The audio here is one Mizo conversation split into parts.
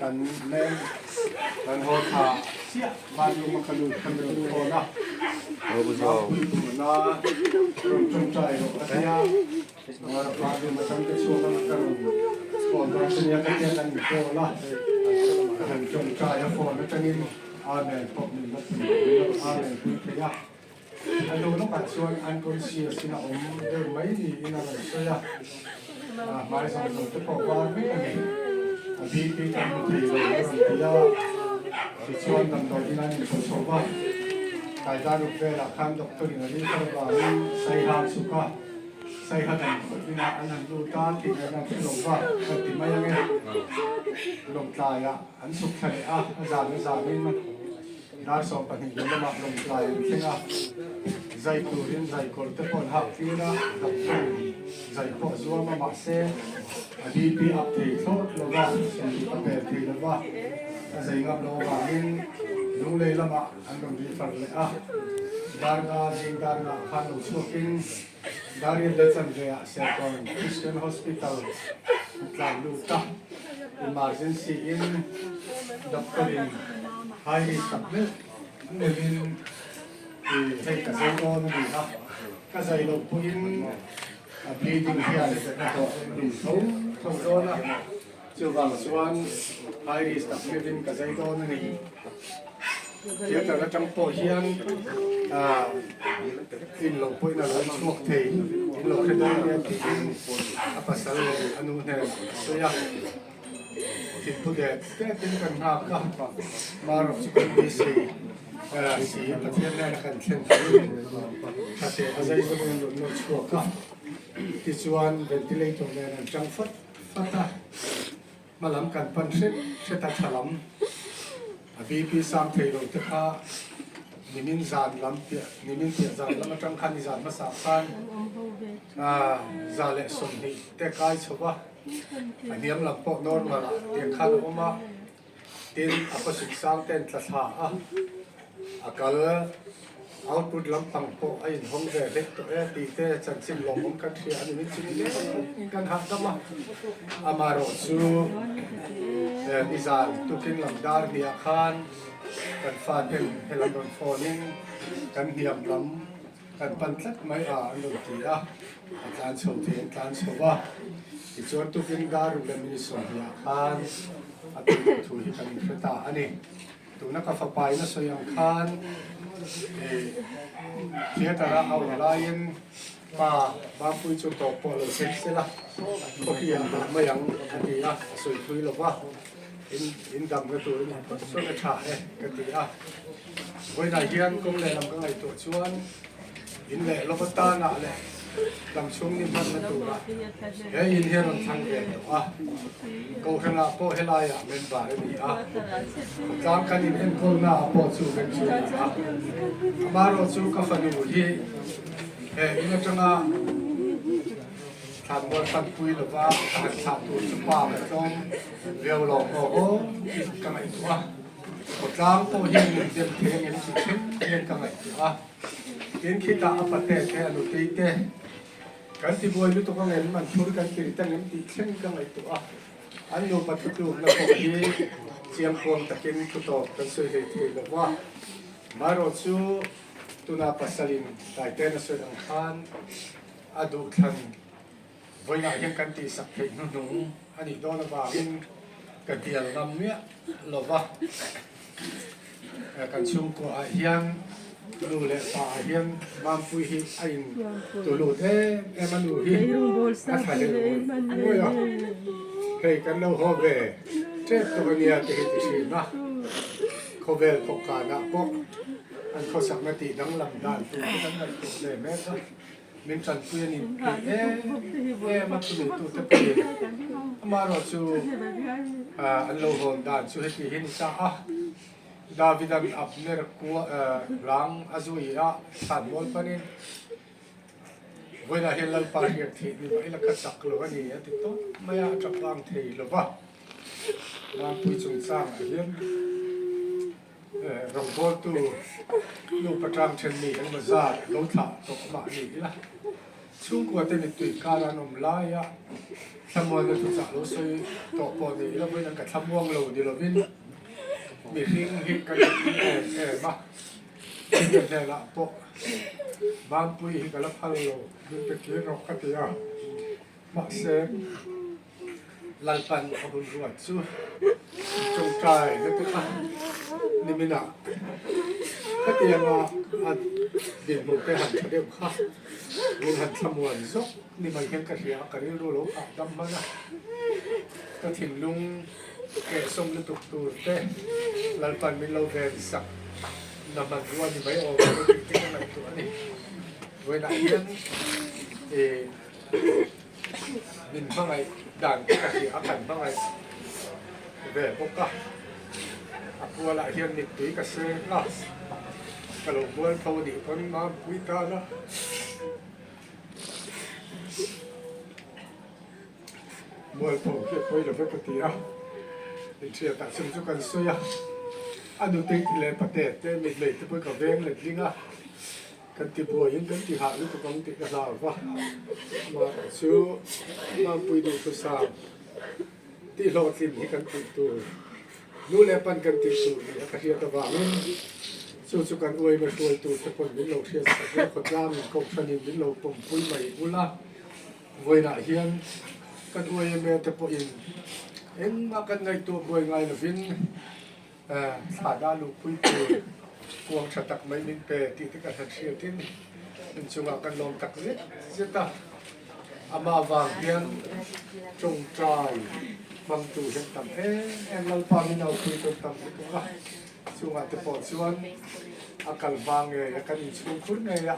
Kan leng kan haw thla chiah bathroom a ka lut kha min rawn phone a, Mapui tuna rawn tawngtai rawh a tia, bathroom atang te chhuak a ka rawn phone dawn che nia ka tia kan in call a, ka han tawngtai a phone atangin Amen pawh min la pui min la rawn Amen pui thei a, a hnu lawkah chuan unconscious in a awm deuh mai niin a rawn sawi a, hmai zawng zawng te pawh var vek a ni, a BP kan hmu thei lo a rawn ti a, tichuan damdawi in an inpawh chho va, Kaidan ruk velah khan doctor in a ri kar avangin Saiha an chhuk a, Saiha damdawi inah an han lut a tih ngaihna an hre lo va, kan ti mai ange, Lawngtlaiah an chhuk thla leh a, a zan a zanin. Dar 12 leh lamah lawngtlai an thleng a, zai turin zai kawr te pawh an hak tir a, doctor in zai pawh a zuam a, mahse a BP up thei thlawt lo va, sawmhnih a pel thei lo va, a zai ngam loh avangin lunglei lamah an rawn refer leh a, dar nga zing dar nga ah khan lo chhuakin Darian leh chanve ah Serkawn Christian Hospital an tlan lut a, emergency in doctor in high risk tak meuh meuhin i hei ka zai dawn a ni a, ka zai loh pawhin a bleeding hian a hlawh hlum tho tho dawn a, chuvang chuan high risk tak meuhin ka zai dawn a ni. Theatre atang pawh hian in lo pawhin a lo chhuak thei, in lo hre dawn nia tiin a pasal leh a nu hnenah a sawi a. Thingphu det det in kan nghak a, Marawk chu kan beisei si, Pathian hnena kan thlen turin tha teh a zai zawngin an rawn nawr chhuak a, tichuan ventilator nen an tang fat fat a. Hmalam kan pan hret hret a tha lam a BP sang thei lo te kha nimin zan lam piah nimin piah zan lam atang khan i zan hmasa khan 120 te kai chho va a hniam lam pawh normal ah tiang khan a awm a tin a khawsik sang ten tla thla a a kal output lampang pawh a inhawng ve hlek tawh e tih te chanchin lawmawm kan hria a ni min ching leng kan hahdam a, amaherawh chu nizan tukin lam dar hniah khan kan faten helam rawn phone in kan hniam lam kan pan tlat mai a an rawn ti a, a tlan chho thei an tlan chho a, tichuan tukin dar ruk leh minute 20 ah khan a tun thu hi kan inhre ta a ni. Tuna ka fapa in a sawi ang khan theatre a a awm laiin pa Bangpui chu tawp pawh lo thlen se la, khawpi ah dah mai ang a ti a, a sawi thui lo va, in in damna turin in phawt chuan a tha e ka ti a. Vawiinah hian kawng lehlam ka ngaihtuah chuan in leh lova tanah leh dam chhung ni hmanna turah he in hi a rawn thlang ve tawh a, Kohhranah pawh helaiah member a ni a, khawtlang kan in enkawlnaah pawh chu vek chu a ni a. Amaherawh chu ka fanu hi he in atanga thlanmual panpui lova ka han thlah tur chu pa ka tlawm viau lo aw aw tih ka ngaihtuah a, khawtlang pawh hian min dem thei angem tih thleng hian ka ngaihtuah a. Tin khitah a pate te a nutei te kan ti buai lutuk ang em, an phur kan ti rit ang em tih thleng ka ngaihtuah a, an nupa thutlukna pawh hi chiangkuang takin thu tawp kan sawi hlei thei lo va. Marawh chu tuna pasalin Taiten a sawi ang khan a duhthlan vawiinah hian kan tihsak theih hnuhnung a nih dawn avangin ka hnial ngam miah lo va. Kan chhungkua ah hian nu leh pa ah hian Mampui hi a in tu lut em em a nu hi a thla leh ngawih ngawih a, hei kan lo haw ve tep tawh a nia te hi ti thin a, khawvel thawkkanah pawh an khawsakna tih danglam dan tur te kan ngaihtuah ve mek a. Min tanpui a ni tih em em a thuneitute pawhin amaherawh chu an lo hawn dan chu heti hi ni ta a, Davidan Abner kua rang a zui a thlan mual panin vawiinah hian Lalpa hriat theih ni mah ila ka chak lo a ni a ti tawp mai a, a tap vang thei lo va, Lampui chungchangah hian. Rawngbawltu nu patang then mi engmaw zat lo thlah tawh mah ni ila. Chhungkua te mittui kar an awm laia thlamuanna thuchah lo sawi tawh pawh ni ila vawiin an ka thlamuang lo ni lovin mihring hi kan inpui em em a, chumi hnenah pawh Mampui hi ka la phal lo min pe kir rawh ka ti a, mahse Lalpan a hun ruat chu tawngtai na te kha niminah khatianga a dinhmun te han tha deuh kha min han thlamuan zawk ni mai hian ka hria a, ka rilru lo phah dam hman a, ka thinlung kehsawm lutuk tur te Lalpan min lo ven sak na hmanrua ni mai awm lo tih te ka ngaihtuah a ni. Vawiinah hian ih. Min hmangaih dan te ka hria a, kan hmangaih ve bawk a, a kualah hian mittui ka seng a, ka lo bual tho nih pawn Mampui tan a, mual tho hi a pawi lo ve ka ti a, inhriatah chhung chu kan sawi a, a nute leh pate te mitmei te pawh ka veng letling a. Kan ti buaiin kan ti hah lutuk ang tih ka hlau va, amaherawh chu Mampui duhthusam tih hlawhtlin hi kan tih tur, nu leh pan kan tih tur ni a ka hriat avangin chu chu kan uaima hruaitu te pawn min lo hriat sak ila khawtlangin kohhranin min lo pawmpui mai ula, vawiinah hian kan uaima te pawhin engmah kan ngaihtuah buai ngai lovin Thla dah luhpui tur kuang tha tak mai min pe tih te ka hlan hriatin inchungah kan lawm tak zet zet a. Amah vang hian tawngtai hmangtu hian tam em em Lalpa min aupui tawn tam lutuk a. Chungah te pawh chuan a kal hma ngei a, kan inchhungkhur ngei a,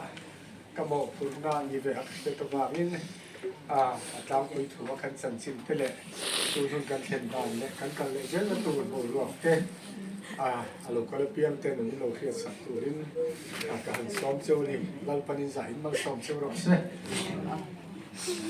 ka mawhphurhna ni ve a ka hriat avangin a tlangpui thu a kan chanchin te leh tun hun kan thlen dan leh kan kal leh zelna tur boruak te a lo kal apiang ten an lo hriat sak turin ka han sawm cheu a ni. Lalpanin zah in malsawm cheu rawh se.